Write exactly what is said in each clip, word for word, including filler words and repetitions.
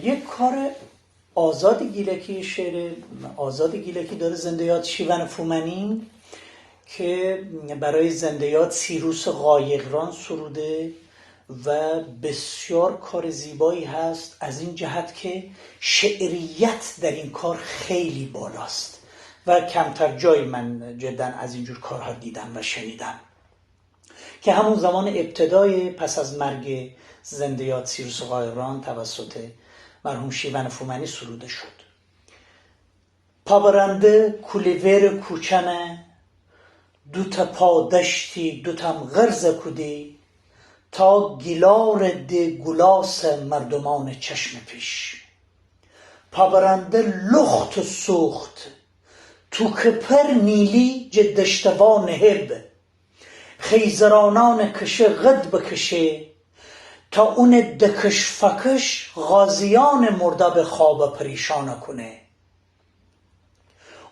یک کار آزاد گیلکی، شعر آزاد گیلکی داره، زنده یاد شیون فومنی، که برای زنده یاد سیروس قایقران سروده و بسیار کار زیبایی هست، از این جهت که شعریت در این کار خیلی بالاست و کمتر جایی من جدا از اینجور کارها دیدم و شنیدم. که همون زمان ابتدای پس از مرگ زنده یاد سیروس قایقران توسط مرحوم شیون فومنی سروده شد. پابرنده کولی‌وئر کوچنه، دوتأ پا دشتی، دوتأم غرض کودی، تا گیلار ده گولاس مردمان چشم پیش. پابرنده لخت سوخت، توکه پر نیلی جه دشتوا نهب. خیزرانان کشه قد بکشه، تا اونه دکش فکش غازیان مرداب خواب پریشان کونه.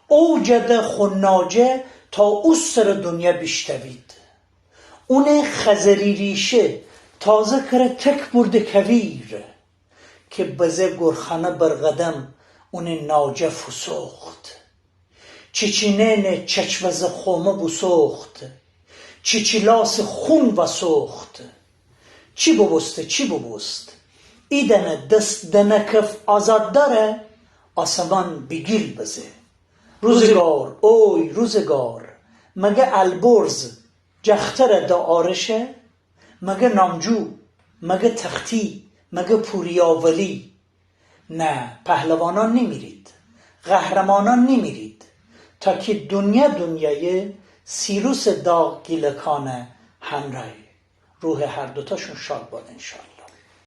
او جده خو ناجه تا او سر دنیا بیشتوید. اونه خزری ریشه تازه کره تک برده کویر، که بزه گورخانه بر قدم اونه ناجه فوسوخت. چیچینئنه چچوزه خومه بوسوخت، چیچیلاس خون وسوخت. چی ببوسته، چی ببوست؟ ایدانه دس دانه کف آزاد داره، آسمان بیگیل بزه. روزگار، اوی روزگار، مگه البرز جختره دا آرشه؟ مگه نامجو، مگه تختی، مگه پوریا ولی؟ نه، پهلوانان نیمیرید، قهرمانان نیمیرید، تا کی دنیا دنیایه، سیروس داغ گیلکانه همرایه. روح هر دوتاشون شاد باد انشاءالله.